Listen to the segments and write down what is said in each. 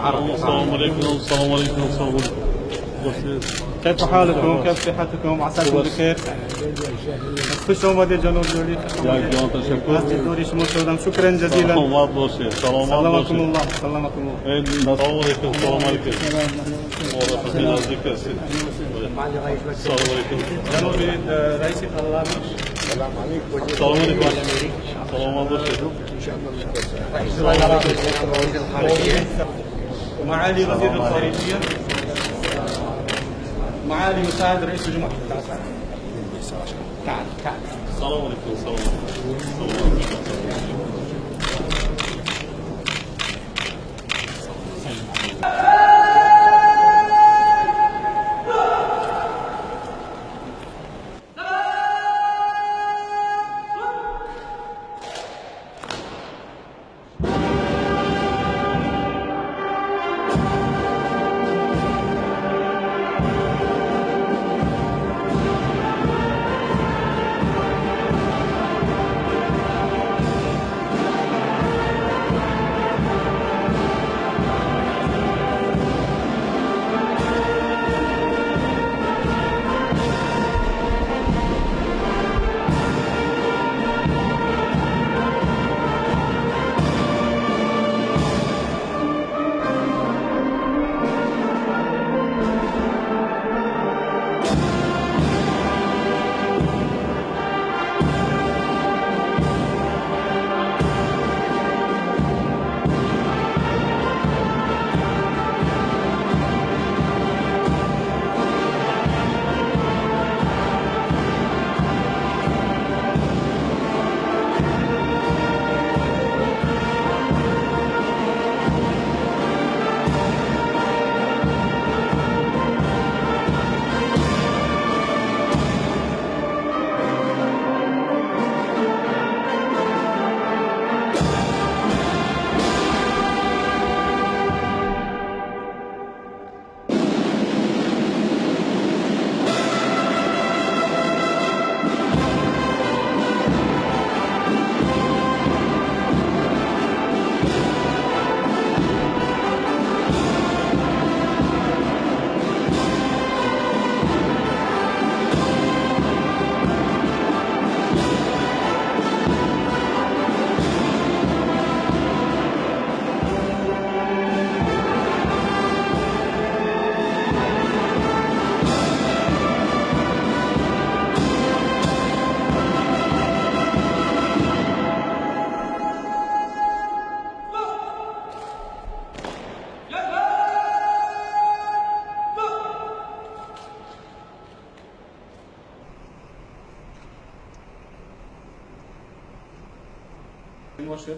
عربي. السلام عليكم. السلام عليكم. السلام عليكم. كيف حالكم؟ كيف صحتكم؟ عساكم بخير؟ خوش آمدید جناب جولی. یک جان تشکر. از دیدار شما شدم. شکرا جزیلا. سلامت باشید. سلامت سلامكم باشید. الله، سلامكم الله. السلام علیکم. السلام علیکم. خیلی نزدیک هستید. السلام علیکم. جناب رئیس پارلمان. السلام علیکم. سلامت باشید. معالي وزير الخارجية، معالي مساعد رئيس الجمهورية. تعال تعال. السلام علیکم. السلام علیکم.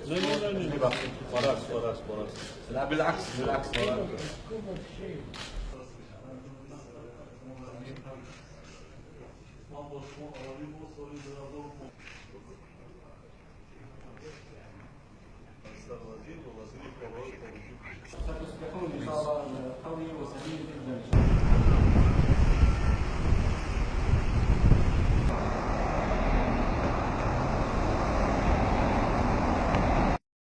نه نه نه نه، برعکس برعکس برعکس. لا بالعكس بالعكس.